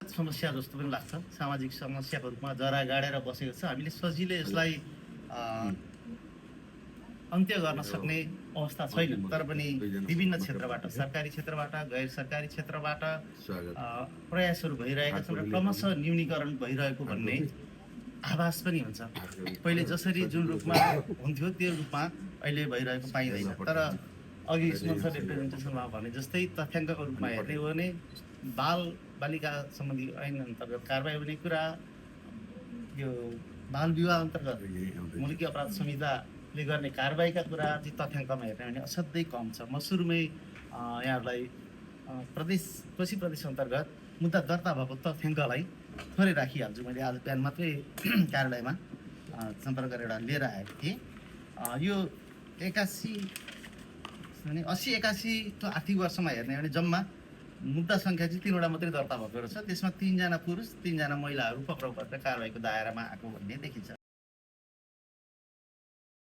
समस्या जस्तो पनि लाग्छ। सामाजिक समस्याको रूपमा जरा गाडेर बसेको छ। हामीले सजिलै यसलाई अन्त्य गर्न सक्ने अवस्था छैन। तर पनि विभिन्न क्षेत्रबाट, सरकारी क्षेत्रबाट, गैर सरकारी क्षेत्रबाट प्रयासहरू भइरहेका छन् र क्रमशः न्यूनीकरण भइरहेको भन्ने आभास पनि हुन्छ। पहिले जसरी जुन रूपमा हुन्थ्यो त्यो रूपमा अहिले भइरहेको पाइँदैन। तर अघि सुमन सरले प्रेजेन्टेसनमा भने जस्तै तथ्याङ्कको रूपमा हेर्ने हो भने बाल बालिका सम्बन्धी ऐन अन्तर्गत कारबाही हुने कुरा, यो बाल विवाह अन्तर्गत मुलुकी अपराध संहिताले गर्ने कारबाहीका कुरा चाहिँ तथ्याङ्कमा हेर्ने हो भने असाध्यै कम छ। म सुरुमै यहाँहरूलाई प्रदेश कोशी प्रदेश अन्तर्गत मुद्दा दर्ता भएको तथ्याङ्कलाई थोरै राखिहाल्छु। मैले आज बिहान मात्रै कार्यालयमा सम्पर्क गरेर लिएर आएको थिएँ। यो 80-81 आर्थिक वर्षमा हेर्ने हो भने जम्मा मुद्दा सङ्ख्या चाहिँ 3वटा मात्रै दर्ता भएको रहेछ। त्यसमा 3जना पुरुष 3जना महिलाहरू पक्राउ गरेर कारबाहीको दायरामा आएको भन्ने देखिन्छ।